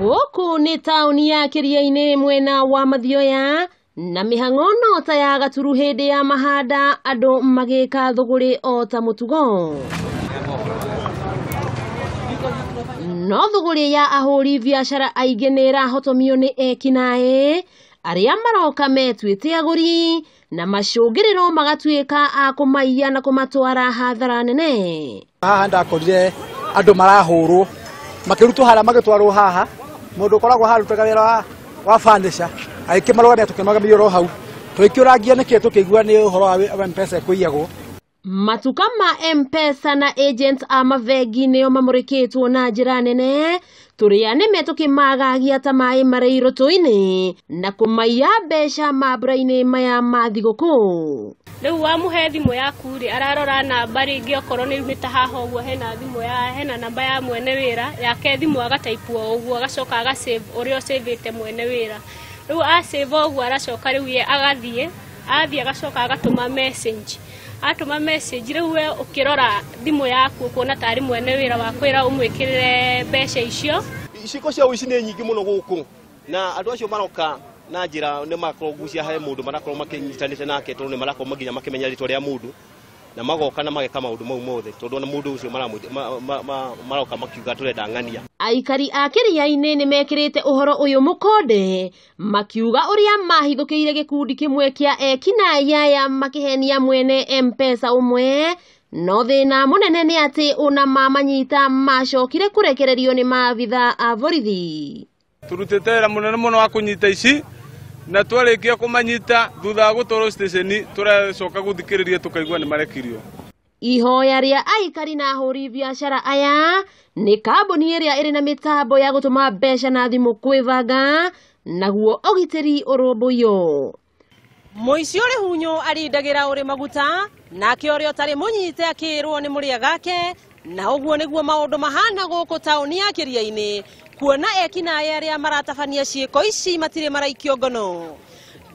Gũkũ nĩ taũni ya Kĩriainĩ mwena wa Mathioya na mĩhang'o no ta ya gaturu hĩndĩ ya mahanda andũ magĩka thũgũrĩ o ta mũtugo. No thũgũrĩ ya ahũri biacara aingĩ nĩ ĩrahotomio nĩ ekinaĩ arĩa maroka metuĩte agũri na macũngĩrĩro magatuĩka a kũmaiya na kũmatwara hathara nene. Haha ndakorire andũ marahũrwo makĩrutwo harĩa magĩtwarwo haha mũndũ ũkoragwo harutaga wĩra wa furniture agĩkĩmarũgamia tũkĩmagamia oro hau tũgĩkĩũrangia nĩkĩ tũkĩigua nĩ ũhoro wa M-Pesa ĩkũiyagwo. Matuka ma M-Pesa na agents a mabengi nĩo mamũrĩkĩtwo na njĩra nene tũrĩa nĩme tũkĩmagagia ta maĩ marĩ irũtũ-inĩ na kũmaiya mbeca mambura-inĩ maya ma thigũkũ. Rĩu wamũhe thimũ yaku rĩ ararora namba rĩngĩ okorwo nĩ ta haha ũguo hena thimũ ya hena namba ya mwene wĩra yake thimũ agataipu o ũguo agacoka agasave ũrĩa ũcĩvĩte mwene wĩra. Rĩu asave ũguo aracoka rĩu ye agathiĩ athiĩ agacoka agatũma message. Atũma message rĩu we ũkĩrora thimũ yaku ũkuona tarĩ mwene wĩra wakwĩra ũmwĩkĩrĩre mbeca icio. Iciko cia ũici nĩ nyingĩ mũno gũkũ na andũ acio maroka na njĩra nĩ makorwo gucia he mũndũ marakorwo makĩnyitanĩte nake tondũ nĩ marakorwo nginya makĩmenya rĩtwa rĩa mũndũ na magoka na mageka maũndũ mau mothe tondũ ona mũndũ ũcio maroka makiuga tũrenda ng'ania. Aikari a Kĩriainĩ nĩ mekĩrĩte ũhoro ũyũ mũkonde makiuga ũrĩa mahithũkĩire gĩkundi kĩmwe kĩa ekinaĩ aya makĩhenia mwene M-Pesa ũmwe no thĩna mũnene nĩ atĩ ona mamanyita macokire kũrekererio nĩ maabitha a borithi. Turutĩte wĩra mũnene mũno wa kũnyita ici na twarĩkia kũmanyita thutha wa gũtwarwo station tũracoka gũthikĩrĩria tũkaigua nĩ marekirio. Ihoya rĩa aikari na ahũri biacara aya nĩ kambuni ĩrĩa ĩrĩ na mĩtambo ya gũtũma mbeca na thimũ kwĩbanga naguo ũgitĩri ũrũmbũiyo. Mũici ũrĩ hunyũ arindagĩra ũrĩ maguta nake ũrĩa ũtarĩ mũnyite akĩrwo nĩ mũrĩa gake na ũguo nĩguo maũndũ mahana gũkũ taũni ya Kĩriainĩ kuona ekinaĩ arĩa maratabania ciĩko ici matirĩ maraikio ngono.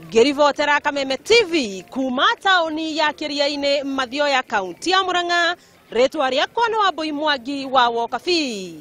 Ngĩribotera Kameme TV kuma taũni ya Kĩriainĩ Mathioya kaunti ya Murang'a rĩtwa rĩakwa nĩ Wambui Mwangi wa Wokabi.